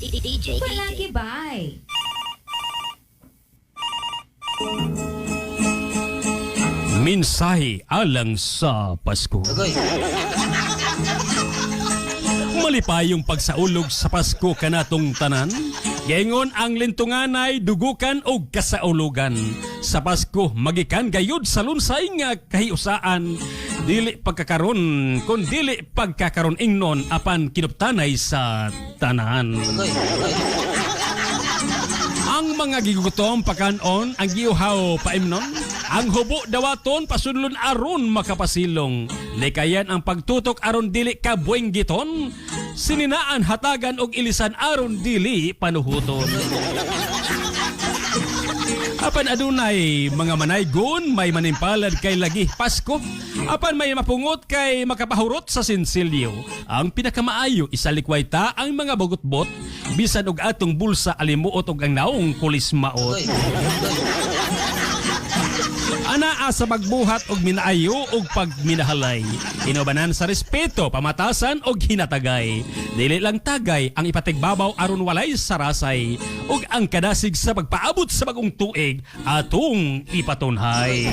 DJ. Palagi bye. Mensahe alang sa Pasko. Malipayong pagsaulog sa Pasko kanatong tanan. Gaingon ang lintunganay dugukan og kasaulugan. Sa Pasko magikan gayud sa lunsay nga kahiusaan. Dili pagkakaron kun dili pagkakaron ingnon apan kinuptanay sa tanan. Ang mga gigutom pakanon, ang giuhaw paimnon, ang hubo dawaton pasudlon aron makapasilong. Likayan ang pagtutok aron dili kabuenggiton, sininaan hatagan og ilisan aron dili panuhuton. Apan adunay mga manaygon, may manimpalad kay lagi Pasko. Apan may mapungot kay makapahurot sa sinsilyo. Ang pinakamaayo isalikway ta ang mga bugotbot bisan og atong bulsa alimuot og ang naong kulismaot. Anaa sa pagbuhat og minaayo og pagminahalay. Inubanan sa respeto, pamatasan og hinatagay. Dili lang tagay ang ipatigbabaw aron walay sarasay ug ang kadasig sa pagpaabot sa bagong tuig atong ipatunhay.